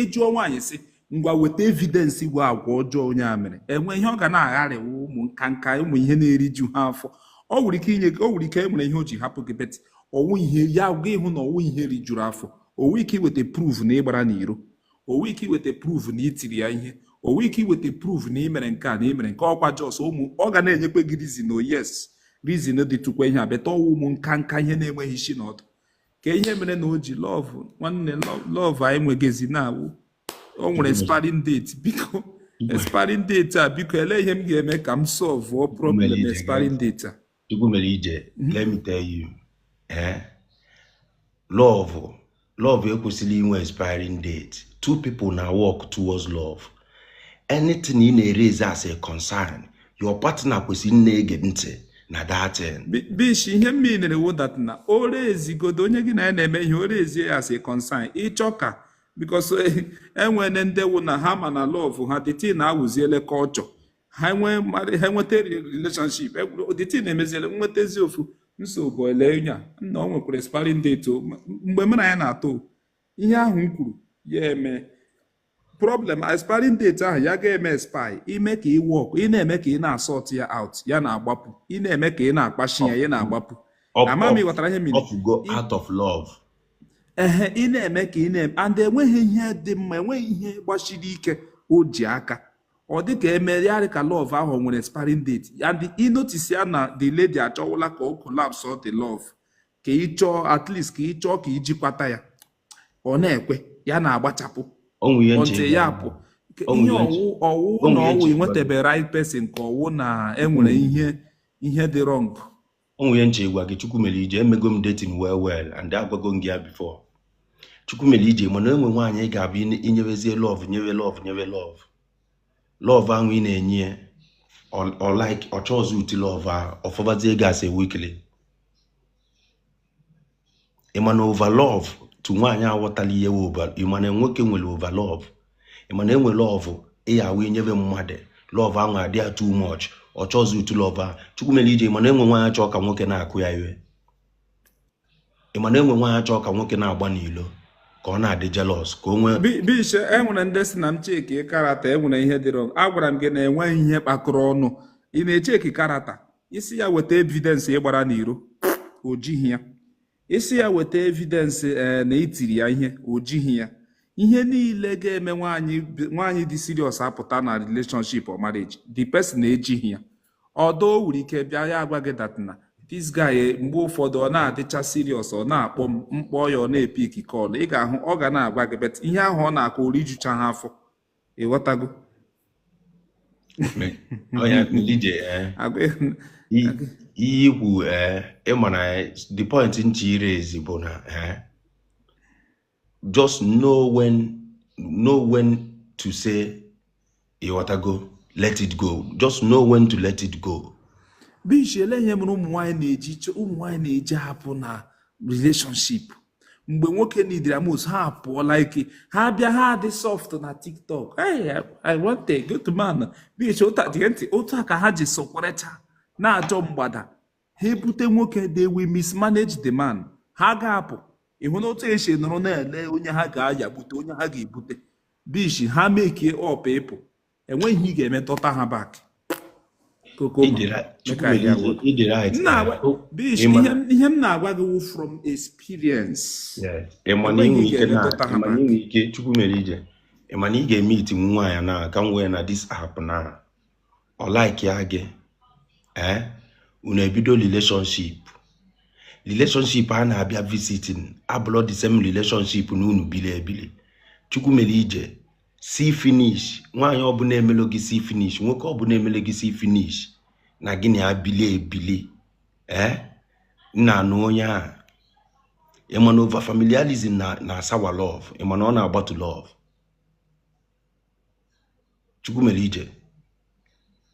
Ịjụọ nwaanyị sị, "Ngwa, weta evidence gwa agwa ọjọọ onye a mere," enwe ihe ọ ga na-agharịwa, ụmụ nka nka, ụmụ ihe na-eriju ha afọ. Ọ nwere ike inye, o nwere ike enwere ihe o ji hapụ gị, but ọwụ ihe ya ga ịhụ na ọwụ ihe rijuru afọ. O nwee ike iweta proof na ịgbara n'iro, o nwee ike iweta proof na itiri ya ihe, o nwee ike iweta proof na imere nke a na imere nke ọkwa. Just ụmụ ọ ga na-enyekwe gị reason. O yes, reason dịtụkwa ihe a, but ọwụ ụmụ nka nka, ihe na-enweghị isi na ọdụ ka ihe mere na o ji love. Nwanne, love anyị nwegezi na-awụ o nwere expiring date. Biko, expiring date a, biko, ele ihe m ga-eme ka m solve problem expiring date a? Chukwu mere ije, let me tell you, eh, love ekwesịrị inwe expiring date. Two people na work towards love. Anything ị na-ereze as a concern, your partner kwesịrị na-ege ntị na that thing. Bish, ihe m meanere wụ that na ore ezigodo onye gị na ya na-eme ihe, ore ezie ya as a concern, ịchọ ka, because enwene ndị wụ na ha ma na love ha, the thing na-awụziele culture ha nwee, ha nweta relationship, the thing na-emeziele nwetazi ofu nsogbu. Ele onye a nna, o nwekwara expiring date o. Mgbe mụ na ya na-atọ, ihe ahụ m kwuru ya eme, problem expiring date ahụ ya ga-eme expire. Ime ka ị work, ị na-eme ka ị na-asort ya out, ya na-agbapụ. Ị na-eme ka ị na-akpachi ya, ya na-agbapụ. Ama m ị ghọtara ihe mere. Go out of love. Ehe, ị na-eme ka ị na-eme and enweghị ihe dị mma, enweghị ihe gbachiri ike o ji aka. Ọ dị ka emegharị ka love ahụ nwere expiring date, and ị notice ya na the lady achọwụla ka o collapse all the love, ka ị chọọ, at least ka ị chọọ ka ị jikwata ya, ọ na-ekwe, ya na-agbachapụ. O nwere ihe nche until ya pụ O ihe. nwere Ọwụ ọwụ o na nwere ọwụ ihe inwetabe right person, ka ọwụ na enwere ihe dị wrong. O nwere ihe nche ịgwa gị. Chukwu mere ije, emego m dating well well, and agwago m gị ya before. Chukwu mere ije, mana enwe nwaanyị ị ga-abịa inyewezie love, nyewe love, nyewe love, love ahụ ị na-enye ya, ọ like ọ chọọzụ uti love ahụ, ọ fọbazie gị as a weekly. Ị ma na over love to nwaanyị aghọtala ihe wụ over. Ị ma na nwoke nwere over love. Ị ma na enwe love ị ya awụ inyebe mmadụ, love ahụ adị ya too much, ọ chọọzụ utu love ahụ. Chukwu mere ije, ị ma na enwe nwaanyị chọọ ka nwoke na-akụ ya iwe. Ị ma na enwe nwaanyị chọọ ka nwoke na-agba n'ilo, ka ọ na-adị jealous, ka o nwee Bish, enwere ndị si na m check character, enwere ihe dị wrong. Agwara m gị na enweghị ihe kpakọrọ ọnụ. Ị na-echeck character, isi ya weta evidence ịgbara n'iro, o jighị ya. Isi ya weta evidence ee na itiri ya ihe, o jighị ya. Ihe niile ga-eme nwaanyị dị serious apụta na relationship or marriage, the person ejighị ya. Ọdọ o nwere ike bịa ya agwa gị that na this guy, mgbe ụfọdụ ọ na-adịcha serious, ọ na-akpọ m, mkpọ ya, ọ na-epick call. Ị ga-ahụ ọ ga na-agwa gị, but ihe ahụ ọ na-akọ orijucha ha afọ. Ịghọtago? Onye ije, ee, ihe ikwu, ee, ịma na the point nche ire bụ na, ee, just know when to say, ịghọtago, let it go. Just know when to let it go. Bish, ele ihe mere ụmụ nwaanyị na-eji ụmụ nwaanyị na-eji hapụ na relationship mgbe nwoke nidiri amos? Ha apụọla ike, ha bịa, ha dị soft na TikTok: "Hey, I want a good man." Bish, otu a, gee ntị, otu a ka ha ji sọkwarecha na-achọ mgbada ha ebute nwoke. They will mismanage the man. Ha ga-apụ, ịhụ na otu esi nọrọ na-ele onye ha ga-ayagbute, onye ha ga-ebute. Bish, ha mekie up ịpụ, enweghị ihe ị ga-eme dọta ha back. Kokoma. Ịdị right. M na-agwa Bish, ihe m na-agwa gị wụ from experience. Ị ma na Enweghị inwe ihe ike ga-eme na dọta ha ị ma na back. inwe ike. Chukwu mere ije, ị ma na ị ga-eme iti nwaanyị na ka m wee na this app na ọ like ya gị, ee, unu ebido relationship a na-abịa visiting abụlọ the same relationship na unu bili ebili. Chukwu mere ije, see finish. Nwaanyị ọbụla emelo gị see finish, nwoke ọbụla emelo gị see finish na gị na ya bili ebili, ee, nna anụ onye a. Ị ma na over familiarism na asawa love. Ị ma na ọ na-agbatu love. Chukwu mere ije,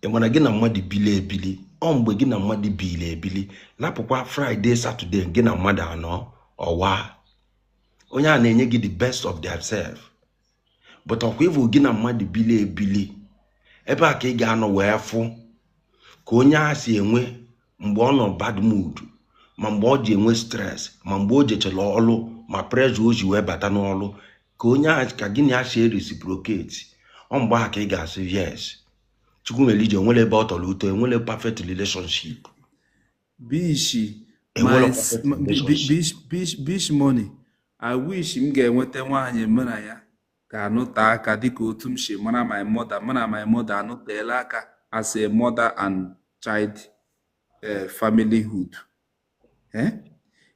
ị ma na gị na mmadụ bili ebili, ọ mgbe gị na mmadụ bili ebili, lapụkwa Friday, Saturday, gị na mmadụ anọ ọwa, onye a na-enye gị the best of their self. But ọkwa ịvụ gị na mmadụ bili ebili, ebe a ka ị ga-anọ wee fụ ka onye a si enwe mgbe ọ nọ bad mood, ma mgbe ọ ji enwe stress, ma mgbe o jechara ọlụ, ma pressure o ji wee bata n'ọlụ. Ka onye ahụ, ka gị na ya si reciprocate, ọ mgbe ahụ ka ị ga-asị yes. Chukwumelije, onwere ebe ọ tọrọ ụtọ, enwere perfect relationship. Bishi, Enwere my perfect relationship. Bish, bish, bish money. I wish m ga-enweta nwaanyị mụ na ya ga-anụte aka dịka otu m si mara my mother. Mụ na my mother anụteela aka as a mother and child, familyhood. Eh?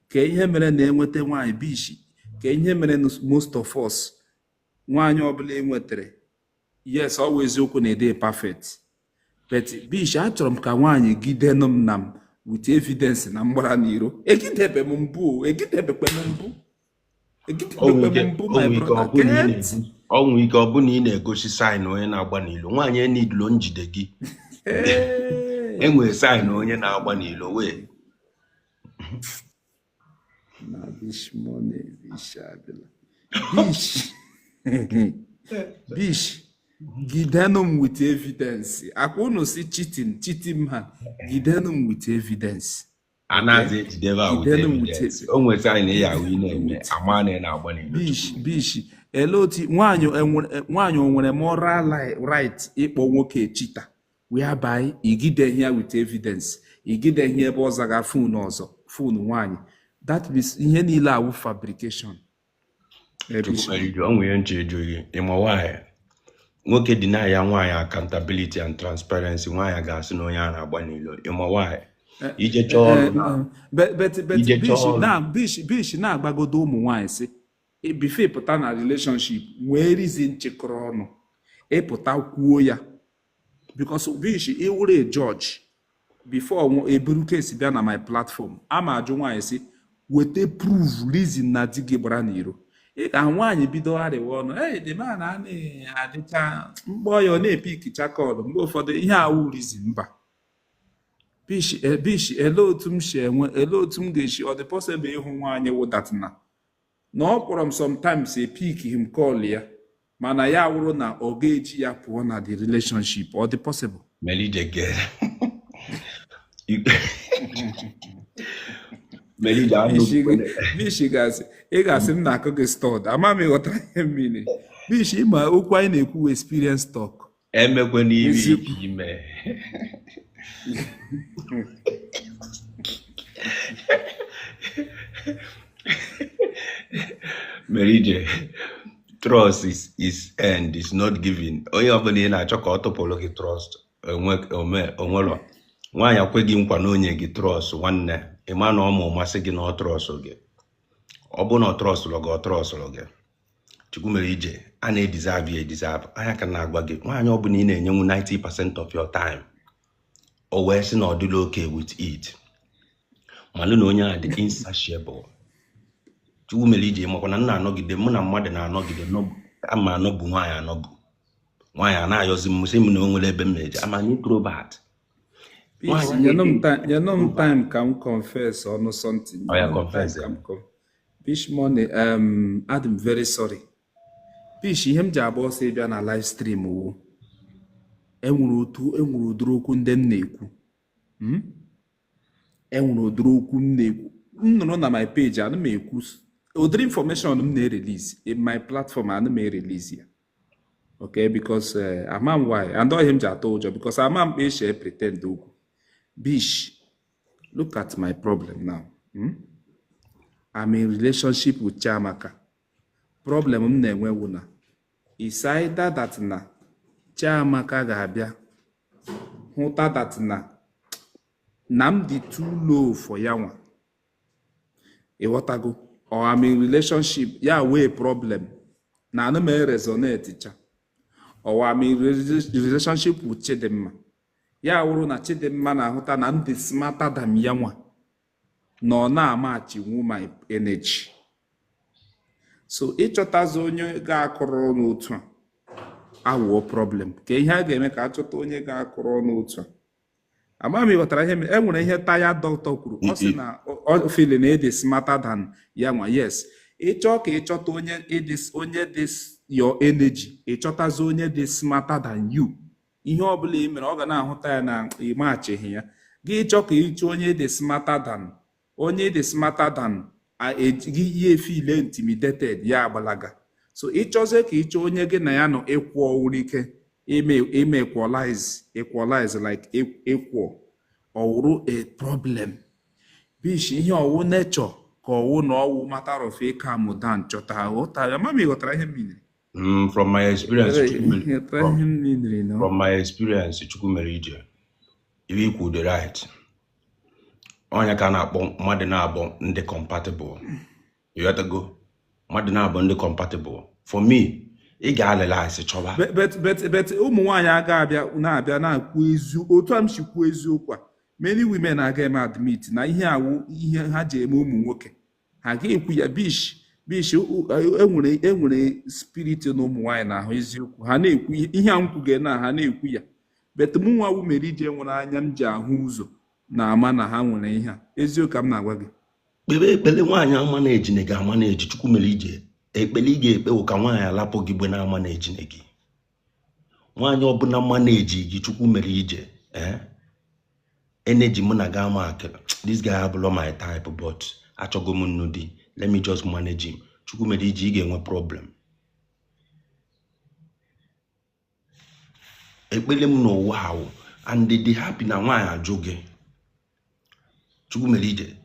Ka ihe mere na enweta nwaanyị, bishi, ka ihe mere na most of us, nwaanyị ọbụla e nwetere, yes, ọ bụ eziokwu na ede perfect, but bish, achọrọ m ka nwaanyị gidenụ m na m with evidence na mgbara n'iro. Egidebe m mbụ o, egidebekwe m mbụ, egidebekwe m mbụ, my brother. Get O nwere ike ọ bụ na ị na-egosi sign onye na-agba n'ilo. Nwaanyị enidilo njide gị. Enwere sign onye na-agba n'ilo wee Na bish money, bish abịala, bish, bish, gidenụ m with evidence. Akwa unu si cheating, cheating ha, gidenụ m with evidence. A na-aza ejidebe a with Gidenụ m with evidence. O nwere sign ị ya ahụ ị na-eme, ama na ị na-agba n'ilo. Bish, bish, ele otu nwaanyị enwere, nwaanyị o nwere moral right ịkpọ nwoke cheater, whereby igideghị ya with evidence, igideghị ebe ọ zaga phone ọzọ, phone nwaanyị? That means ihe niile awụ fabrication. Bish. Chukwumelije, o nwere nche ịjụ gị. Ịma nwaanyị, nwoke deny ya nwaanyị accountability and transparency, nwaanyị ga-asị na onye a na-agba n'ilo. Ịma nwaanyị ije chọọ ọrụ na But ije chọọ bish ọrụ. Na bish, bish, na-agbagodo ụmụ nwaanyị sị before ịpụta na relationship, nwee reason chịkọrọ ọnụ ịpụta kwuo ya, because bish, ịwụrụ a judge, before eburu case bịa na my platform, a ma ajụ nwaanyị sị weta proof, reason na di gị gbara n'iro. Ị ga nwaanyị bido arịwa ọnụ, hey, the man anaghị adịcha mkpọ ya, ọ na-epikicha call mgbe ụfọdụ, ihe awụ reason? Mba. Bish, bish, ele otu m si enwe, ele otu m ga-esi, ọ dị possible ịhụ nwaanyị wụ that na ọ kpọrọ m sometimes, epick him call ya, mana ya wụrụ na ọ ga-eji ya pụọ na the relationship? Ọ dị possible? Melije, get Melije anụkwene. Bish, gasị ị ga-asị m na-akụ gị stọd, ama m ịghọtara ihe mmiri. Bish, ịma okwu anyị na-ekwu, experience talk. Emekwe n'ibe Eziokwu. ike ime. Melije, trust is earned, is not given. Onye ọbụla ị na-achọ ka ọ tụpụrụ gị trust, enwe ome onwero. Nwaanyị akweghị nkwa na onye gị trust, nwanne, ịma na ọ ma ụmasị gị na ọ trust gị. Ọ bụ na ọ trustụrụ gị, ọ trustụrụ gị. Chukwumerije, a na-edeserve ya edeserve. Anya ka na-agwa gị, nwaanyị ọbụla ị na-enyenwu 90% of your time, o wee sị na ọ dịla okay with it, malụ na onye a dị insatiable. Chukwumerije, makwa na m na-anọgide, mụ na mmadụ na-anọgide, ama anọbụ nwaanyị, anọbụ nwaanyị a na-ayọzi m, sị m na o nwere ebe m na-eje ama anyị introvert. Peace, nwaanyị nyenụ m na-ede time, nyenụ m time ka m confess ọnụ something. Ọ ya. Nyenụ m time Confess. ka m Bish money, adị m very sorry. Bish, ihe m ji agba ọsọ ịbịa na live stream wụ enwere otu, enwere ụdịrị okwu ndị m na-ekwu. Enwere ụdịrị okwu m na-ekwu, m nụrụ na my page, ana m ekwu ụdịrị information m na-erelease in my platform, ana m erelease ya, okay? Because ama m why and ọ ihe m ji atụ ụjọ, because ama m esi pretend okwu. Bish, look at my problem now. I'm in relationship with Chiamaka. Problem m na-enwe wụ na is either that na Chiamaka ga-abịa hụta that na m dị too low for ya nwa, ịghọtago? Or I'm in relationship ya wee problem na ana m resonate cha, or I'm in relationship with Chidimma, ya wụrụ na Chidimma na-ahụta na m dị smarter than ya nwa, na ọ na-amachinwu my energy. So ịchọtazi onye ga-akụrụ ọnụ otu a awụọ problem. Ka ihe a ga-eme ka achọta onye ga-akụrụ ọnụ otu a, ama m ịghọtara ihe mere. E nwere ihe taya dọkịta kwuru, ọ sị na ọ feel na ịdị smarter than ya nwa. Yes, ịchọ ka ịchọta onye ịdị, onye dị your energy, ịchọtazi onye dị smarter than you. Ihe ọbụla ị mere, ọ ga na-ahụta ya na ịmachighị ya. Gị chọọ ka ịchọ onye dị smarter than, onye dị smarter than gị, ya efeel intimidated, ya agbalaga. So ịchọzie ka ịchọ onye gị na ya nọ ịkwụ nwere ike ime equalize like equal, ọ wụrụ a problem. Bish, ihe ọwụ nature ka ọwụ na ọwụ matter of ịcalm down, chọta ghọta ama m. Ịghọtara ihe m meaniri? From my experience, Ịghọtara ihe m meaniri, no? From my experience, Chukwu mere ije, iwe ikwu the right ọnya ka a na-akpọ mmadụ na-abụ ndị compatible. Ịghọtago? Mmadụ na-abụ ndị compatible, for me, ị ga-alịla chọba. But ụmụ nwaanyị aga abịa na-abịa na-ekwu ezi otu a m si kwuo eziokwu a. Many women aga eme admit na ihe awụ ihe ha ji eme ụmụ nwoke. Ha ga-ekwu ya. Bish, enwere spirit na ụmụ nwaanyị na-ahụ eziokwu ha na-ekwu ihe a m kwuge na ha na-ekwu ya, but mụ nwa wụ mere ije nwere anya m ji ahụ ụzọ na ama na ha nwere ihe a. Eziokwu ka m na-agwa gị. Kpebe ekpele nwaanyị ama na ejine gị ama na eji. Chukwu mere ije, ekpele ị ga-ekpe wụ ka nwaanyị alapụ gị gbe na-ama na ejine gị. Nwaanyị ọbụla mma na-eji gị, Chukwu mere ije, eh, energy mụ na gị ama akịrị. This guy abụlọ my type, but achọgo m nnu di, let me just manage him. Chukwu mere ije, ị ga-enwe problem. Ekpele m n'ụwa ahụ and dị happy na nwaanyị ajụ gị. Chukwu mere ije,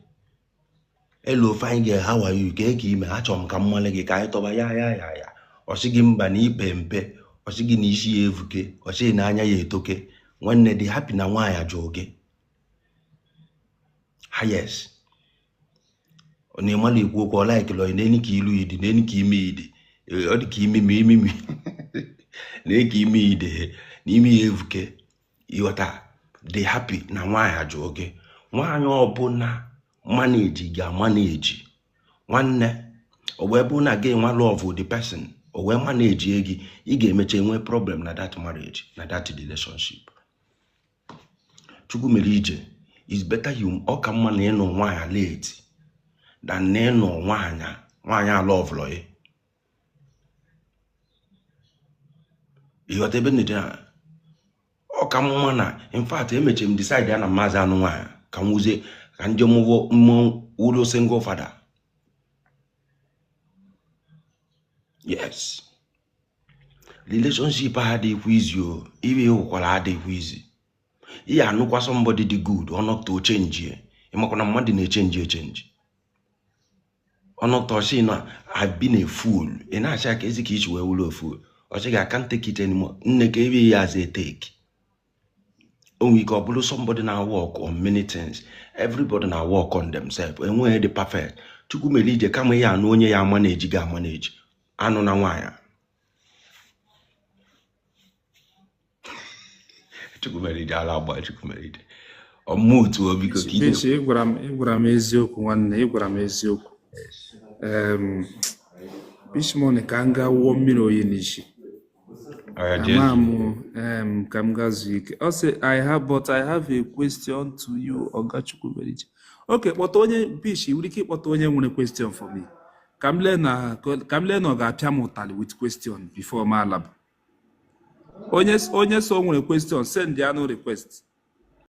hello, fine girl, how are you? Kee ka ime? Achọrọ m ka m male gị ka anyị tọba ya ya ya ya. Ọsị gị mba na ipe mpe, ọsị gị na isi ya evuke, ọsị na anya ya etoke. Nwanne, dị happy na nwaanyị ajụ gị ha. Yes, ọ na-emala ekwu okwu, ọ laikịlọ n'eni ka ilu yi dị, n'eni ka imi yi dị. Ee, ọ dị ka imi ma imi mi na ka imi yi dị na imi ya evuke. Ịghọta? Dị happy na nwaanyị ajụọ gị. Nwaanyị ọbụla manage ga-amanage, nwanne, o wee bụ na gị nwa love the person, o wee manage gị, ị ga-emecha enwe problem na that marriage, na that relationship. Chukwu mere ije, is better you, ọ ka mma na ịnụ nwaanyị late than na ịnụ nwaanyị alọvụlọ ya. Ịghọta ebe m na-eje na ọ ka mma na, in fact, emechara m decide ya na maazị anụ nwaanyị ka m wuzie ka ndị mụwo mmụọ wụrụ single father. Yes, relationship a adịghịkwa easy o. Ibe hụkwara adịghịkwa easy. Ị ya anụkwa somebody dị good, ọnọkta o change. Ịmakwa na mmadụ na-echange echange. Ọnọkta ọsị na "I've been a fool." Ị na-achị aka ezi ka isi wee wụrụ a fool. Ọsị gị, "I can't take it anymore." Nne, ka ebe ya aza etake, o nwere ike ọ bụrụ somebody na work on many things. Everybody na work on themselves, enweghị dị perfect. Chukwu mere ije, kama ya anụ onye ya ama na-eji gị ama na-eji anụ na nwaanyị. Chukwu mere ije, ala agba. Chukwu mere ije, ọmụotu, biko ka ije. Bish, ị gwara m eziokwu, nwanne, ị gwara m eziokwu. Bishmoney, ka m gaa wụọ mmiri oyi n'isi. Oya, jee. Ama m ka m gaa zuo ike. Ọ sị, I have but I have a question to you, Oga Chukwumerije. Okay, kpọta onye. Bish, ị nwere ike ịkpọta onye nwere question for me? Ka m lee na ọ ga-apịa m ụtalị with question before m alaba. Onye so nwere question, send ya no request.